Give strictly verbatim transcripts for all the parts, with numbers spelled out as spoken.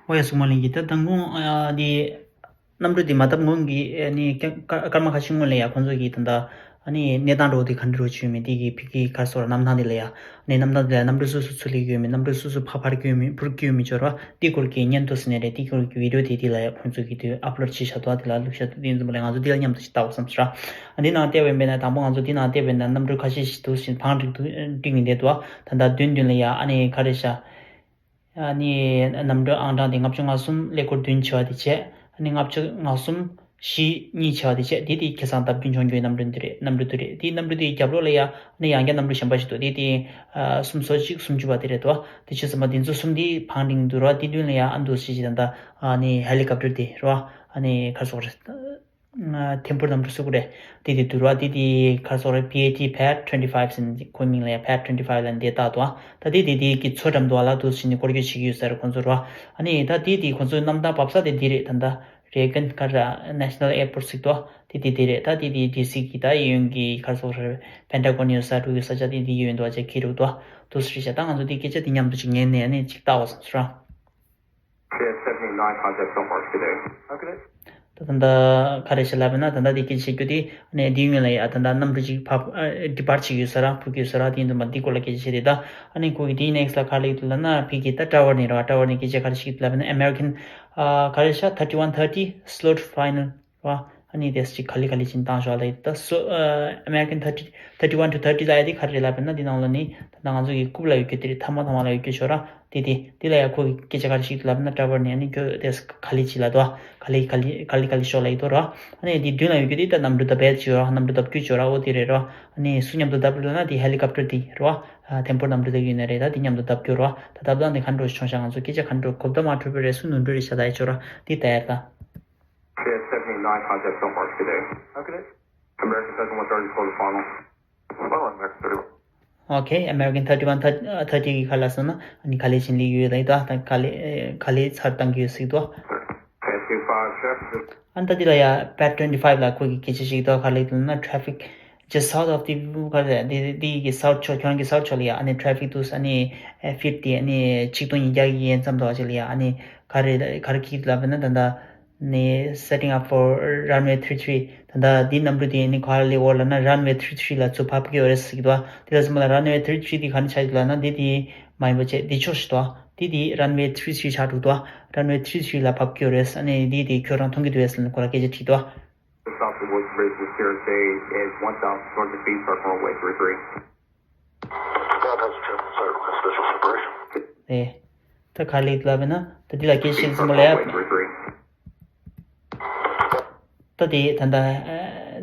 ཨོ་ཡ། སུ་མ་ལིང་གི་ད་དང་གོང་ཨ་འདི་གནམ་གྲུ་འདི་མ་བཏབ་སྔོན་གྱི་ཨ་ནི་སྐར་མ་ཁ་ཤས་སྔོན་ལ་ཡ་ཁོང་ཚོ་གི་ད་ད་ཨ་ནི་གནས་སྟངས་འདྲ་བོ་དེ་ག་འདྲ་བྱུང་མེད་དེ་གི་ཕི་གི་གར་སོགས་གནམ་ཐང་དེ་ལ་ཡ་ཨ་ནི་གནམ་ཐང་དེ་ལ་གནམ་གྲུ་སུ་སུ་ཚུར་སླེབས་ཡོད་མེད། གནམ་གྲུ་སུ་སུ་ཕར་ཕར་སྐྱོད་མེད་ཕུར་སྐྱོད་མེད་འབྱོར་བ་དེ་སྐོར་གྱི་སྙན་ཐོ་ཟེར་ནས་རེད། དེ་སྐོར་གྱི་བི་ཌིའོ་དེ་དེ་ལ་ཡ་ཁོང་ཚོ་གི་དུས་ཨབ་ལོཌ་བྱས་བཞག་འདུག་དེ་ལ་བླུགས་བཞག་འདུག་དེ་ཡིན་ཙམ་པ་ལ་ང་ཚོ་དེ་ལ་མཉམ་དུ་ཞིག་ལྟ་བ་བསམ་ཟེར། ཨ་འདི་ནང་བལྟས་པ་ཡིན་པས་ན་དང་པོ་ང་ཚོ་འདི་ནང་བལྟས་པ་ཡིན་ན་གནམ་གྲུ་ཁ་ཤས་ཤིག་འདུག་ཞིང་བང་སྒྲིག་འདུག་སྒྲིག་ནས་བསྡད་འདུག་ད་ལྟ་མདུན་མདུན་ལ་ཡ་ཨ་ནི་ག་རེ་ཤག་ཨ་ནི་གནམ་གྲུ་ཨང་གྲངས་དེ་ལྔ་བཅུ་ང་གསུམ་ཀླད་ཀོར་བདུན་བྱས་པ་དེ་བྱས། ཨ་ནི་ལྔ་བཅུ་ང་གསུམ་བཞི་གཉིས་བྱས་པ་དེ་བྱས། དེ་དེ་ཁ་སང་བརྡབ་སྐྱོན་བྱུང་རྒྱུའི་གནམ་གྲུ་འདི་རེད། གནམ་གྲུ་འདི་རེད། དེའི་གནམ་གྲུ་དེའི་རྒྱབ་ལོགས་ལ་ཡ་ཨ་ནི་ཡང་བསྐྱར་གནམ་གྲུ་གཞན་པ་ཞིག་འདུག་དེ་དེ་ཨ་སུམ་སོ་གཅིག་སུམ་ཅུ་པ་དེ་རེད་དོ། དེ་བྱས་ཙམ་པ་དེ་ཚོ་གསུམ་དེ་བང་སྒྲིག་འདུག་ར། དེ་མདུན་ལ་ཡ་ཨ་འདུག་ཞིག་ཅིག་ད་ལྟ་ཨ་ནི་ཧེ་ལི་ཀོབ་ཊར་དེ་རེད་བ། ཨ་ནི་ག་རེ་ཟེར་དགོས་རེད། ཨ་ཐིམ་ཕུར་གནམ་གྲུ་ཟེར་དགོས་རེད། དེ་དེ་འདུག་ར། དེ་དེ་ག་རེ་ཟེར་དགོས་རེད། པི་ཨེ་ཊི་Pat twenty five ཟེར་ནས་ཁོའི་མིང་ལ་ཡ་Pat twenty five ལབ་ནས་དེ་བཏགས་འདུག་ད་དེ་དེ་དེ་གི་མཚོ་འགྲམ་དུ་བ་ལ་འདུག་ཟེར་ནས་སྐོར་སྐྱོད་བྱེད་ཀྱི་ཡོད་ས་རེད་ཁོང་ཚོ་ར། ཨ་ནི་ད་དེ་དེ་ཁོང་ཚོའི་གནམ་ཐང་བབས་ས་དེ་འདི་རེད། ད་ད་རེ་གན་ག་རེ་National Airport ཟེར་འདུག་དེ་དེ་དེ་རེད། ད་དེ་དེ་ཌི་སི་གི་ད་གཡས་གཡོན་གྱི་ག་རེ་ཟེར་དགོས་རེད། པེན་ཊ་གོན་ཡོད་ས་འགྲོ་ཡོད་ས་ཆ་དེ་དེ་གཡས་གཡོན་དུ་བ་ཆ་ཁྱེར་འདུག་འདུག་ཟེར་བྱས། ད་ང་ཚོ་དེ་སྐད་ཆ་དེ་མཉམ་དུ་ཅིག་ཉན་ནས་ཨ་ནི་ཅིག་བལྟ་བ་བསམ་སོང་ར། J seventy-nine, contact Belmar today. Okay. ད་ད་ལྟ་ག་རེ་བྱས་ལབ་ན། ད་ལྟ་འདི་སྐད་ཆ་བཤད་རྒྱུ་དེ་ཨ་ནི་འདི་སྔོན་ལ་ཡ་ད་ལྟ་གནམ་གྲུ་གཅིག་ཕར་ཌི་པཱརཊ་བྱེད་ཀྱི་ཡོད་ས་ར། འཕུར་གྱི་ཡོད་ས་ར། དེ་ཡིན་དུས་མ་འདི་སྐོར་ལ་སྐད་ཆ་བཤད་དེ། ད་ཨ་ནི་ཁོ་གི་དེའི་ནེག་སི་ཊི་ལ་ག་རེ་ཡོད་ལབ་ན་ཕ་གི་ད་ཊ་ཝར་ནས་ར། ཊ་ཝར་ནས་སྐད་ཆ་ག་རེ་བཤད་ཀྱི་ལབ་ན་American ཨ་ག་རེ་ཤག thirty-one thirty slot final ར། ཨ་ནི་དེ་ཅིག་ག་ལེ་ག་ལེ་ཅིག་བཏང་ཤོག་ལབ་ཡོད། ད་སོ་ཨ་American thirty, thirty-one to thirty ལབ་ཡ་དེ་ག་རེ་རེད་ལབ་ན་འདི་ནང་ལ་ནི་ད་ལྟ་ང་ཚོ་གི་རྐུབ་ལ་ཡོད་རྒྱུ་དེ་རེད། ཐ་མ་ཐ་མ་ལ་ཡོད་རྒྱུ་ཤོག་ར། དེ་དེ་དེ་ལ་ཡ་ཁོ་གི་སྐད་ཆ་ག་རེ་ཞིག་ལབ་ན་ཊ་ཝར་ནས་ཨ་ནི་ཁྱོད་དེ་ག་ལེ་ཅིག་ལབ་འདུག་ག་ལེ་ག་ལེ་ག་ལེ་ག་ལེ་ཤོག་ལབ་ཡོད་དོ་ར། ཨ་ནི་དེ་མདུན་ལ་ཡོད་རྒྱུ་དེ་ད་གནམ་གྲུ་བརྡབ་ཡས་ཅིག་ཡོད་ར། གནམ་གྲུ་བརྡབ་རྒྱུ་ཅིག་ཡོད་ར། འོ་དེ་རེད་ར། ཨ་ནི་སུ་མཉམ་དུ་བརྡབ་རེད་ལབ་ན་དེ་ཧེ་ལི་ཀོབ་ཊར་དེ་ར། ཨ་ཐིམ་ཕུར་གནམ་གྲུ་དེ་ཡོད་ནི་རེད། ད་དེ་མཉམ་དུ་བརྡབ་རྒྱུ་ར། ད་བརྡབ་སྟངས་དེ་ག་འདྲ་བྱུང་ཤག་ང་ཚོ་སྐད་ཆ་ག་འདྲ་གོ་བརྡ་མ་འཕྲོད་པའི་རེད། སུ་ནོར་འཁྲུལ་རེད་ཤག་ད་ཡ་ཅོ་ར་དེ་ད་ཡ་ད། J seventy-nine, contact Belmar today. Okay. American seven one thirty, call the final. Final, next thirty. Okay, American thirty-one thirty གི་ག་ལ་སོང་ན་ཨ་ནི་ག་ལེ་ཕྱིན་ལི་ཡོད་ལ་ཡོད་ད། ག་ལེ་ག་ལེ་ཚར་བཏང་གི་ཡོད་ཟེར་དོ། Ten two five, check. ཨ་ད་འདི་ལ་ཡ་Pat twenty five ལ་ཁོ་གི་སྐད་ཆ་ཞིག་དོ། ག་ལེ་ལབ་ན་traffic just south of the ག་རེ་འདི་འདི་གི་སའུ་ཐི་ཕྱོགས། ཁྱོད་རང་གི་སའུ་ཐི་ཕྱོགས་ལ་ཡ་ཨ་ནི་ཊ་ཕིག་འདུག་ཨ་ནི་ཕིཊ་དེ་ཨ་ནི་ཆིག་སྟོང་ཉིས་བརྒྱ་གི་ཡན་ཙམ་འདུག་ཨ་ཅིག་ལ་ཡ་ཨ་ནི་ག་རེ་ག་རེ་གི་ལབ་ན་ད་ད། ནི་setting up for runway three three ད་ལྟ་འདི་གནམ་གྲུ་དེ་ནི་ག་ལེ་འོག་ལ་ན་runway three three ལ་ཚུར་ཕབ་ཀྱི་ཡོད་རེད་ཟེར་གྱི་འདུག་དེ་ལ་ཟེར་མ་ལ་runway three three དེ་ག་ནས་ཆགས་ཀྱི་འདུག་ལབ་ན་འདི་དེ་མ་ཡིན་པ་བྱས་འདི་ཕྱོགས་ཤིག་འདུག་འདི་དེ་runway three three ཆགས་འགྲོ་འདུག runway three three ལ་ཕབ་ཀྱི་ཡོད་རེད། ཨ་ནི་འདི་དེ་ཁྱོད་རང་མཐོང་གི་འདུག་ཟེར་ནས་ཁོ་ལ་སྐད་ཆ་དྲིས་འདུག South of West Bridge is here today is one thousand two hundred feet, start runway three three. ཨེ། ད་ག་ལེ་ལབ་ན་ད་འདི་ལ་སྐད་ཆ་བཤད་ཙམ་པ་ལ་ཡ། ད་དེ་ད་ལྟ་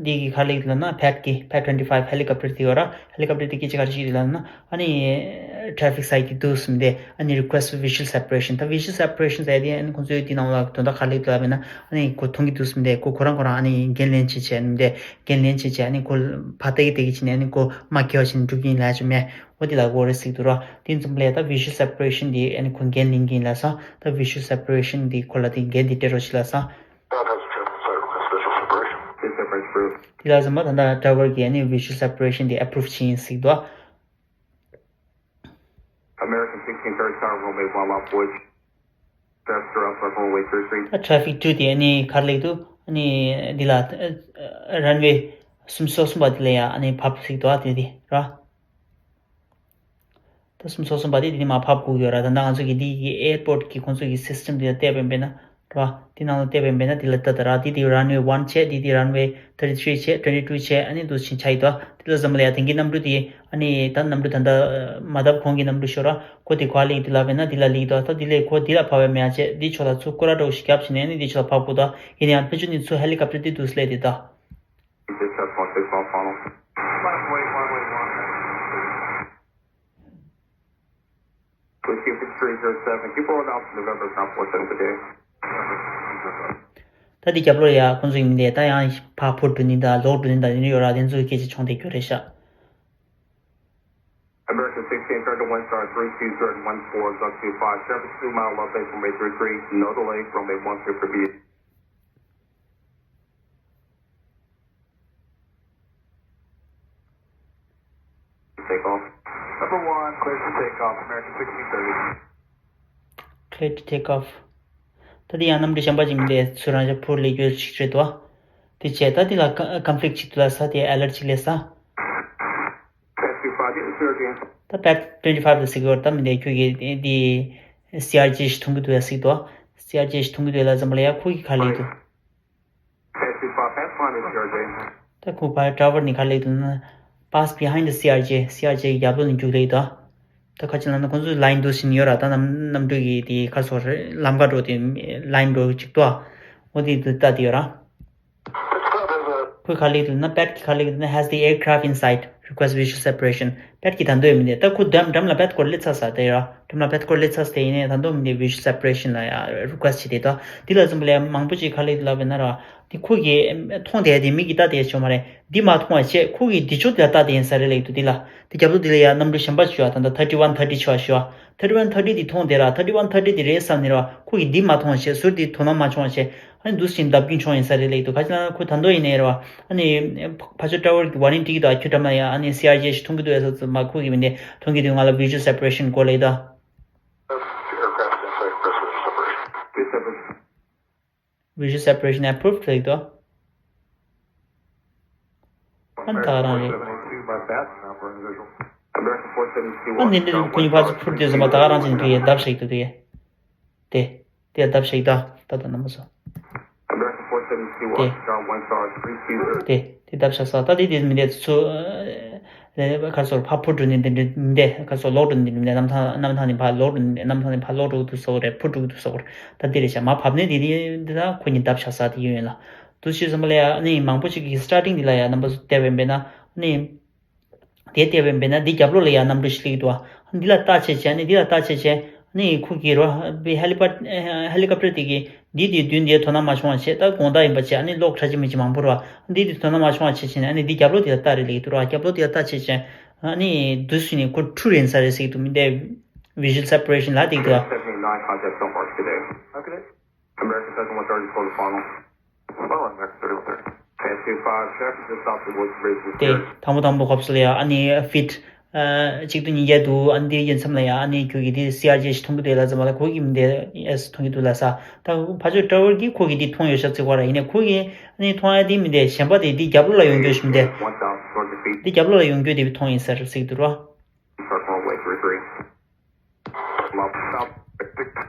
འདི་གི་ག་ལེ་ལབ་ན་ཕེཊ་གི་Pat twenty five ཧེ་ལི་ཀོབ་ཊར་དེ་ཡོད་ར། ཧེ་ལི་ཀོབ་ཊར་དེ་སྐད་ཆ་ག་རེ་བཤད་ཀྱི་ལབ་ན་ཨ་ནི་traffic sight དེ་འདུག་སེ་མི་འདུག་ཨ་ནི་request for visual separation ད་visual separation ཟེར་དེ་ཨ་ནི་ཁོང་ཚོའི་དེ་ནང་ལ་དོན་དག་ག་ལེ་ལབ་ན་ཨ་ནི་ཁོ་མཐོང་གི་འདུག་སེ་མི་འདུག་ཁོ་ཁོ་རང་ཁོ་རང་ཨ་ནི་འགན་ལེན་བྱེད་བྱས་མི་འདུག་འགན་ལེན་བྱེད་བྱས་ཨ་ནི་ཁོ་ཕར་ལྟ་གི་ལྟ་གི་བྱས་ནས་ཨ་ནི་ཁོ་མ་འགལ་བ་བྱས་ནས་འགྲུབ་ཀྱི་ཡིན་ལབ་ཡ་ཅིག་མེད། འོ་དེ་ལ་གོ་རེ་ཟིག་འདུག་ར། དེ་ཙམ་ལས་ད་visual separation དེ་ཨ་ནི་ཁོ་འགན་ལེན་གྱིན་ལ་ས། ད་visual separation དེ་ཁོ་ལ་དེ་འགན་དེ་སྤྲད་རོགས་བྱེད་ལ་ས། དེ་ལ་ཟེར་མ་ད་ད་driver གི་ཨ་ནི་visual separation དེ་approve བྱེད་ཡིན་ཟིག་འདུག American sixteen thirty tower runway one left, which Faster outside runway three three. ད་traffic two དེ་ཨ་ནི་ག་རེ་ལབ་འདུག་ཨ་ནི་འདི་ལ་runway སུམ་ཅུ་སོ་གསུམ་པ་དེ་ལ་ཡ་ཨ་ནི་ཕབ་ཟིག་འདུག་ཨ་དེ་དེ་ར། ད་སུམ་ཅུ་སོ་གསུམ་པ་དེ་དེ་ནི་མ་ཕབ་དགོས་ཡོད་ར། ད་ལྟ་ང་ཚོ་གི་འདི་གི་airport གི་ཁོང་ཚོ་གི་system དེ་ལ་བལྟས་པ་ཡིན་པས་ན་ར། དེ་ནང་ལ་བལྟས་པ་ཡིན་པས་ན་དེ་ལ་ལྟ་ད་ར། དེ་དེ་runway one བྱས། དེ་དེ་runway thirty three བྱས། twenty two བྱས། ཨ་ནི་འདུག་ཕྱིན་ཆ་ཡི་དོ། དེ་ལ་ཟེར་མ་ལ་ཡ་དེང་གི་གནམ་གྲུ་དེ་ཨ་ནི་ད་གནམ་གྲུ་ད་ལྟ་མ་བརྡབ་གོང་གི་གནམ་གྲུ་ཤོར་ར། ཁོ་དེ་ག་ལེགས་དེ་ལབ་པས་ན་དེ་ལ་ལེགས་དོ། ད་དེ་ལས་ཁོ་དེ་ལ་ཕབ་པའི་མེད་ཡ་བྱས། དེ་ཕྱོགས་ལ་ཚུར་སྐོར་ར་འདྲ་བོ་ཞིག་བརྒྱབ་བྱས་ནས་ཨ་ནི་དེ་ཕྱོགས་ལ་ཕབ་དགོས་དོ། ཡིན་ནའང་ཕལ་ཆེར་ནི་ཚུར་ཧེ་ལི་ཀོབ་ཊར་དེ་འདུག་སླེབས་དེ་ད། This is Chef one six one final. Whiskey six three zero seven, keep rolling out to November, South four seven, good day. ད་འདི་རྒྱབ་ལོགས་ཡ་ཁོང་ཚོ་ཡིན་དེ་ད་ཡང་ཕར་འཕུར་འགྲོ་ནི་ད་ལོག་འགྲོ་ནི་ད་དེ་འདྲ་ཡོད་ར། དེ་ཚོའི་སྐད་ཆ་བྱུང་དེ་རྒྱུ་རེད་ཤག American sixteen, turn to one star three two zero one four, up to five seven two mile, left base runway three three, no delay, runway one clear for B. Takeoff. Number one, clear to takeoff, American sixteen thirty. Clear to takeoff. ད་དེ་ཡང་གནམ་གྲུ་གཞན་པ་ཅིག་མི་འདུག་ཚུར་རང་ཤག་འཕུར་ལས་རྒྱུ་ཞིག་རེད་དོ། དེ་བྱས་ད་དེ་ལ་ཀ་ཀོན་ཕི་ལིག་ཅིག་འདུག་ལབ་ས་དེ་ཨ་ལར་ཅིག་སླེབས་ས། ད་པེཊ་ཊུ་ཝེན་ཊི་ཕའིབ་ལ་ཟེར་གྱི་ཡོད་རེད། ད་མི་འདུག་ཁྱོད་ཀྱིས་དེ་སི་ཨར་ཇེ་ཞིག་མཐོང་གི་འདུག་ཡ་ཟེར་གྱི་འདུག་སི་ཨར་ཇེ་ཞིག་མཐོང་གི་འདུག་ལབ་ཙམ་པ་ལ་ཡ་ཁོ་གིས་ག་ལབ་ཀྱི་འདུག་ད་ཁོ་པ་ཌ་རའི་ཝར་ནས་ག་ལབ་ཀྱི་འདུག་ན། Pass behind the C R J, C R J གི་རྒྱབ་ལོགས་ནས་རྒྱུགས་ལབ་ཀྱི་འདུག་ད་ཁ་ཅིག་ལབ་ན་ཁོང་ཚོའི་ལའིན་འདུག་སེ་ཡོད་ར། ད་གནམ་གནམ་གྲུ་གི་དེ་ག་སོ་རེད། ལམ་ཁ་འགྲོ་དེ་ལའིན་འགྲོ་གཅིག་ཏོ། འོ་དེ་དུ་ལྟ་དེ་ཡོད་ར། ཁོས་ག་ལབ་ཀྱི་འདུག་ན། པེཊ་ཀྱིས་ག་ལབ་ཀྱི་འདུག་ན། Has the aircraft in sight, request visual separation. པེཊ་ཀྱིས་ད་འདོད་ཡོད་མི་འདུག་ད་ཁོ་འགྲམ་འགྲམ་ལ་པེཊ་སྐོར་སླེབས་ཚར་ས་དེ་ར། འགྲམ་ལ་པེཊ་སྐོར་སླེབས་ཚར་ས་དེ་ཡིན་ནའི་ད་འདོད་མི་འདུག visual separation ལ་ཡ་རི་ཀུ་ཨེ་སི་ཊི་བྱེད་དེ་ད། དེ་ལ་ཙམ་པ་ལ་ཡ་མང་པོ་ཅིག་ག་ལབ་ཀྱི་འདུག་ལབ་ན་ར། དེ་ཁོ་གིས་མཐོང་བསྡད་དེ་མིག་གིས་ལྟ་བསྡད་ཡོད་མ་རེད། འདི་མ་མཐོང་བ་བྱས་ཁོ་གིས་འདི་ཕྱོགས་དེ་ལ་ལྟ་བསྡད་ཡིན་ས་རེད་ལབ་ཀྱི་འདུག་དེ་ལ་དེ་རྒྱབ་ལོགས་དེ་ལ་ཡ་གནམ་གྲུ་གཞན་པ་ཞིག་ཡོད་ད། ད་ལྟ་ཐར་ཊི་ཝན་ཐར་ཊི་ཆགས་ཞུ་བ། ཐར་ཊི་ཝན་ཐར་ཊི་དེ་མཐོང་བསྡད་ར། ཐར་ཊི་ཝན་ཐར་ཊི་དེ་རེད་བསམ་ནས་ར། ཁོ་གིས་འདི་མ་མཐོང་བ་བྱས། ཟུར་དེ་དོ་སྣང་མ་བྱུང་བ་བྱས། ཨ་ནི་འདུག་སེ་བྱས་ནས་བརྡབ་སྐྱོན་བྱུང་ཡིན་ས་རེད་ལབ་ཀྱི་འདུག་ག་ཅི་ལབ་ན་ཁོ་ད་འདོད་ཡིན་ནའི་ར། ཨ་ནི་ཕར་ཕར་ཕྱོགས་ཊ་ཝར་གྱི་ཝར་ནིང་སྤྲད་ཀྱི་འདུག་ཁྱོད་འགྲམ་ལ་ཡ་ཨ་ནི་སི་ཨར་ཇེ་ཞིག་མཐོང་གི་འདུག་ཡ་ཟེར་ཙམ་པ་ཁོ་གིས་མི་འདུག་མཐོང་གི་འདུག་ང་ལ་visual separation དགོས་ལབ་ཀྱི་འདུག visual separation approved ལབ་ཀྱི་འདུག་ཨ་ནི་ད་ག་རང་རེད། ཨ་འདི་འདྲ་ཁོ་གཉིས་ཕར་ཚུར་འཕུར་དུས་ཙམ་པ་ད་ག་རང་བྱས་ནས་དེ་ཡས་བརྡབ་བཞག་གི་འདུག་དེ་ཡས་དེ་དེ་ཡས་བརྡབ་བཞག་གི་འདུག་ད་ད་ནང་མ་སོ། དེ་དེ་བརྡབ་བཞག་ས་ད་དེ་དེ་མི་འདུག་ཚུར་ཁ་སོར་ཕར་འཕུར་འགྲོ་ནི་འདི་འདྲ་མི་འདུག་ཁ་སོར་ལོག་འགྲོ་ནི་འདི་འདྲ་མི་འདུག་གནམ་ཐང་གནམ་ཐང་ནས་ཕར་ལོག་འགྲོ་ནི་འདི་འདྲ་གནམ་ཐང་ནས་ཕར་ལོག་འགྲོ་གི་འདུག་ཟེར་བ་རེད། འཕུར་འགྲོ་གི་འདུག་ཟེར་བ་རེད། ད་འདི་རེད་ཤག་མར་བབས་ནས་དེ་འདི་འདི་ད་ཁོ་གཉིས་བརྡབ་བཞག་ས་དེ་ཡོད་ཡིན་ལ། འདུག་སེ་བྱས་ཙམ་པ་ལ་ཡ་ཨ་ནི་མང་པོ་ཅིག་གིས་སི་ཊར་ཊིང་འདི་ལ་ཡ་རྣམ་པ་ཚོ་བལྟས་པ་ཡིན་པས་ན་ཨ་ནི། དེ་བལྟས་པ་ཡིན་པས་ན་འདི་རྒྱབ་ལོགས་ལ་ཡ་གནམ་གྲུ་ཞིག་སླེབས་ཀྱི་འདུག་ཨ། འདི་ལ་བལྟས་བྱས་བྱས་ཨ་ནི་འདི་ལ་བལྟས་བྱས་བྱས་ཨ་ནི་ཁོ་གིས་རོ་ཧེ་ལི་པ་ཧེ་ལི་ཀོབ་ཊར་དེ་གིས་འདི་དེའི་མདུན་དེ་དོ་སྣང་མ་བྱུང་བ་བྱས། ད་དགོང་དག་ཡིན་པ་བྱས་ཨ་ནི་གློག་ཁྲ་ཆེ་མི་ཆེ་མང་པོ་རོ། འདི་དེ་དོ་སྣང་མ་བྱུང་བ་བྱས་བྱས་ནས་ཨ་ནི་འདི་རྒྱབ་ལོགས་དེ་ལ་བལྟས་རེད་ལབ་ཀྱི་འདུག་རོ། རྒྱབ་ལོགས་དེ་ལ་བལྟས་བྱས་བྱས་ཨ་ནི་འདུག་སེ་བྱས་ནས་ཁོ་འཁྲུག་རེད་ས་རེད་ཟེར་གྱི་འདུག་མི་འདི་visual separation ལབ་བསྡད་ཀྱི་འདུག་ཨ། American seven one thirty is full to final. American seven one thirty is full to final. One one, American seven one thirty. Ten two five, traffic just off the Wilson Bridge is དེ་clear. དང་པོ་དང་པོ་ཧོབ་སོ་ལ་ཡ་ཨ་ནི་ཕིཊ་ཨ་གཅིག་སྟོང་ཉིས་བརྒྱ་འདུག་ཨ་ནི་དེ་ཡིན་མཚམས་ལ་ཡ་ཨ་ནི་ཁྱོད་ཀྱིས་དེ་སི་ཨར་ཇེ་ཞིག་མཐོང་གི་འདུག་ལབ་ཙམ་པ་ལ་ཁོ་གིས་མི་འདི་ཨེ་སི་མཐོང་གི་འདུག་ལབ་ས། ད་ཕར་ཕྱོགས་ཌ་རའི་ཝར་གྱིས་ཁོ་གིས་དེ་མཐོང་ཡོད་ཤག་ཟེར་བ་ར། ཡིན་ནའི་ཁོ་གིས་ཨ་ནི་མཐོང་ཡ་དེ་མི་འདི་གཞན་པ་དེ་དེ་རྒྱབ་ལོགས་ལ་ཡོང་རྒྱུ་ཞིག་མི་འདི། དེ་རྒྱབ་ལོགས་ལ་ཡོང་རྒྱུ་དེ་མཐོང་ཡིན་ས་རེད་ཟེར་གྱི་འདུག་རོ།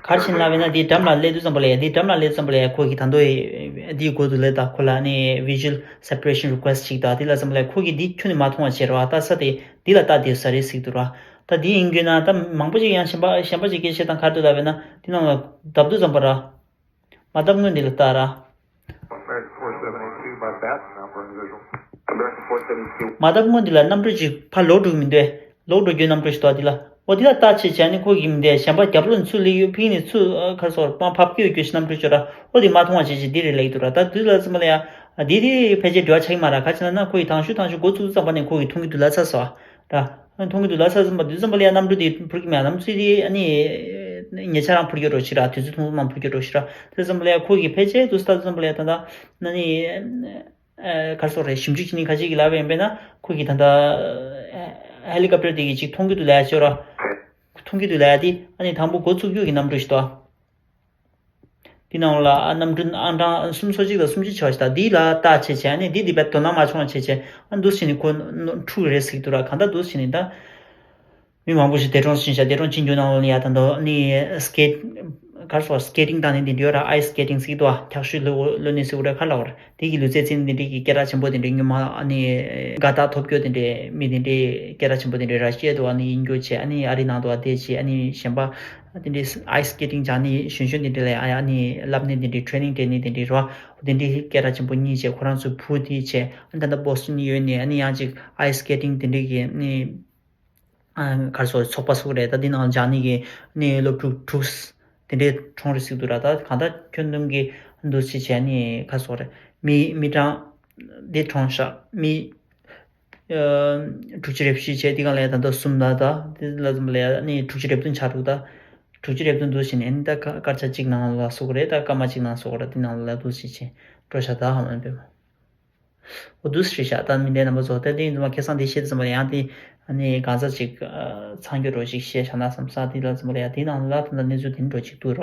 ག་རེ་བྱས་ནས་ལབ་པ་ཡིན་ན་དེའི་འགྲམ་ལ་སླེབས་དུས་ཙམ་པ་ལ་ཡ་དེའི་འགྲམ་ལ་སླེབས་དུས་ཙམ་པ་ལ་ཡ་ཁོ་གིས་ད་དུང་དེའི་སྒོ་དེ་ལ་ད་ཁོ་ལ་ཨ་ནི་visual separation request ཅིག་ད་དེ་ལ་ཙམ་པ་ལ་ཡ་ཁོ་གིས་འདི་ཁྱོན་ནས་མ་མཐོང་བ་བྱས་རོགས་ཨ། ལྟ་ས་དེ་འདི་ལ་ལྟ་བསྡད་ས་རེད་ཟེར་གྱི་འདུག་ར། ད་འདི་ཡིན་དགོས་ན་ད་མང་པོ་ཅིག་ཡང་གཞན་པ་གཞན་པ་ཅིག་སྐད་ཆ་དང་ག་རེ་འདུག་ལབ་པ་ཡིན་ན་དེ་ནང་ལ་བརྡབ་དུས་ཙམ་པ་ར། མ་བརྡབ་སྔོན་འདི་ལ་ལྟ་ར། མ་བརྡབ་སྔོན་འདི་ལ་གནམ་གྲུ་ཅིག་ཕར་ལོག་འགྲོ་གི་མི་འདུག་ལོག་འགྲོ་རྒྱུའི་གནམ་གྲུ་ཞིག་འདུག་ཨ། འདི་ལ་འོ་འདི་ལ་བལྟས་བྱས་བྱས་ནས་ཁོ་གིས་མི་འདུག་གཞན་པ་རྒྱབ་ལོགས་ནས་ཚུར་སླེབས་ཡོད་ཕིང་ནས་ཚུར་ཁ་སོར་པང་ཕབ་ཀྱི་ཡོད་རྒྱུ་ཞིག་གནམ་གྲུ་ཅིག་ར། འོ་འདི་མ་མཐོང་བ་བྱས་བྱས་འདི་རེད་ལབ་ཀྱི་འདུག་ར། ད་འདི་ལ་ཙམ་པ་ལ་ཡ་འདི་དེ་ཕལ་ཆེར་འབྲེལ་བ་ཆགས་ཀྱི་མ་རེད། ག་རེ་བྱས་ན་ཁོ་ཡིས་དང་ཤོས་དང་ཤོས་འགོ་བཙུགས་ཙམ་པ་ནས་ཁོ་གིས་མཐོང་གི་འདུག་ལབ་ཚར་སོང་ཨ། ར། མཐོང་གི་འདུག་ལབ་ཚར་ཙམ་པ་དུས་ཙམ་པ་ལ་ཡ་གནམ་གྲུ་དེ་འཕུར་གྱི་མེད། གནམ་གྲུ་དེ་ཨ་ནི་ཉེ་ཆར་རང་འཕུར་རྒྱུ་འགྲོ་ཞིག་ར། དུས་ཚོད་ཐུང་ཐུང་ནང་འཕུར་རྒྱུ་འགྲོ་ཞིག་ར། དེ་ཙམ་པ་ལ་ཡ་ཁོ་གིས་ཕལ་ཆེར་དུས་ཙམ་པ་ལ་ཡ་ད་ལྟ་ཨ་ནི་ག་རེ་ཟེར་རེད། ཞིབ་འཇུག་བྱེད་མཁན་ཁ་ཤས་ཀྱིས་ལབ་པ་ཡིན་པས་ན་ཁོ་གིས་ད་ལྟ་ཧེ་ལི་ཀོབ་ཊར་དེ་གིས་ཅིག་མཐོང་གི་འདུག་ལབ་ཡ་ཅིག་ཡོད་ར། མཐོང་གི་འདུག་ལབ་ཡ་དེ་ཨ་ནི་དང་པོ་འགོ་བཙུགས་རྒྱུ་གི་གནམ་གྲུ་ཞིག་འདུག་ཨ། འདི་ནང་ལ་ཨ་གནམ་གྲུ་ཨང་གྲངས་སུམ་ཅུ་སོ་གཅིག་དང་སུམ་ཅུ་སོ་གཅིག་དང་འདི་ལ་བལྟས་བྱས་བྱས་ཨ་ནི་འདི་འདི་བས་དོ་སྣང་མ་བྱུང་བ་བྱས་བྱས་ཨ་འདུག་སེ་བྱས་ནས་ཁོ་འཁྲུག་རེད་ཟེར་གྱི་འདུག་ར། གང་ལྟར་འདུག་སེ་བྱས་ནས་ད་མི་མང་པོ་ཞིག་འདས་གྲོངས་ཕྱིན་ཤག་འདས་གྲོངས་ཕྱིན་རྒྱུ་ནང་ལ་ཡ་ད་དུང་ཨ་ནི་སི་ཀེ་ཊི་ག་རེ་ཟེར་སི་ཀེ་ཊིང་བཏང་ནས་འདི་འདྲ་ཡོད་ར། ཨའི་སི་སི་ཀེ་ཊིང་ཟེར་གྱི་འདུག་ཨ། འཁྱག་ཤུད་གློད་གློད་ནི་ཟེར་གྱི་ར། ག་ལབ་དགོས་རེད། དེ་གི་ལུས་རྩལ་རྩེད་འདི་འདྲའི་གི་སྐད་གྲགས་ཆེན་པོ་དེ་འདྲའི་སྔོན་མ་ཨ་ནི་དགའ་རྟགས་ཐོབ་རྒྱུ་དེ་འདྲའི་མི་དེ་འདྲའི་སྐད་གྲགས་ཆེན་པོ་དེ་འདྲའི་ར་ཤི་ཡ་དུ་ཨ་ནི་ཡིན་རྒྱུ་བྱས། ཨ་ནི་ཨ་རི་ནང་དུ་ཨ་དེ་བྱས། ཨ་ནི་གཞན་པ་དེ་འདྲའི་ཨའི་སི་སི་ཀེ་ཊིང་སྦྱང་ནི་གཞོན་གཞོན་དེ་འདྲའི་ལ་ཨ་ནི་བསླབ་ནི་དེ་འདྲའི་ཊེ་རེ་ནིང་སྤྲད་ནི་དེ་འདྲའི་ར། དེ་འདྲའི་སྐད་གྲགས་ཆེན་པོ་གཉིས་བྱས། ཁོ་རང་ཚོའི་བུ་དེ་བྱས། ཨ་ནི་ད་ལྟ་བྷོ་སི་ཊོན་ཡོད་ནི་ཨ་ནི་ཡང་ཅིག་ཨའི་སི་སི་ཀེ་ཊིང་དེ་འདྲའི་གི་ཨ་ནི་ག་རེ་ཟེར་ཚོགས་པ་ཟེར་དགོས་རེད། ད་འདི་ནང་སྦྱང་ནི་གི་ཨ་ནི་སློབ་ཕྲུག་དྲུག་དེ་འདྲའི་གྲོངས་རེད་ཟེར་གྱི་འདུག་ར། ད་གང་ལྟར་ཁྱོན་བསྡོམས་ཀྱིས་འདུག་སེ་བྱས་ནས་ག་རེ་ཟེར་དགོས་རེད། མི་མི་གྲངས་འདི་གྲོངས་ཤག་མི་ཨ་དྲུག་ཅུ་རེ་བཞི་བྱས། འདི་གང་ལ་ད་ལྟ་གསུམ་ད་ད་འདི་ལ་ཙམ་ལ་ཡ་ནི་དྲུག་ཅུ་རེ་བདུན་ཆགས་འདུག་ད་དྲུག་ཅུ་རེ་བདུན་འདུག་སེ་བྱས་ནས་ཨ་ནི་ད་སྐར་ཆ་གཅིག་ནང་ལ་ཟེར་དགོས་རེད། ད་སྐར་མ་གཅིག་ནང་ཟེར་དགོས་རེད། འདི་ནང་ལ་འདུག་སེ་བྱས་འགྲོ་ཤག་ད་ཧ་མ་པེ་མ། འོ་འདུག་སེ་རེད་ཤག་ད་མི་འདི་རྣམ་པ་ཚོ་ད་དེ་ཡིན་ཙང་མ་ཁ་སང་དེ་བཤད་དུས་ཙམ་པ་ལ་ཡང་དེ་ཨ་ནི་གང་ཟག་ཅིག་ཨ་མཚང་རྒྱུ་འདྲ་ཅིག་བཤད་བཞག་ན་བསམ་ས། དེ་ལ་ཙམ་པ་ལ་ཡང་དེ་ནང་ལ་ད་ལྟ་གནས་ཚུལ་དེ་འདྲ་ཅིག་འདུག་ར།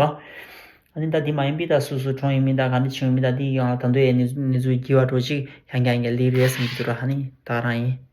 ཨ་ནི་ད་འདི་མ་ཡིན་པའི་ད་སུ་སུ་གྲོངས་ཡོད་མིན་ད་ག་འདྲ་བྱུང་ཡོད་མིན་ད་འདི་ཡང་ད་དུང་ཡང་ནི་ནི་ཚུ་རྒྱས་པ་འགྲོ་ཅིག་ཡང་ཡང་ཡང་ལེགས་རེད་བསམ་གྱི་འདུག་ར། ཨ་ནི་ད་རང་ཡིན།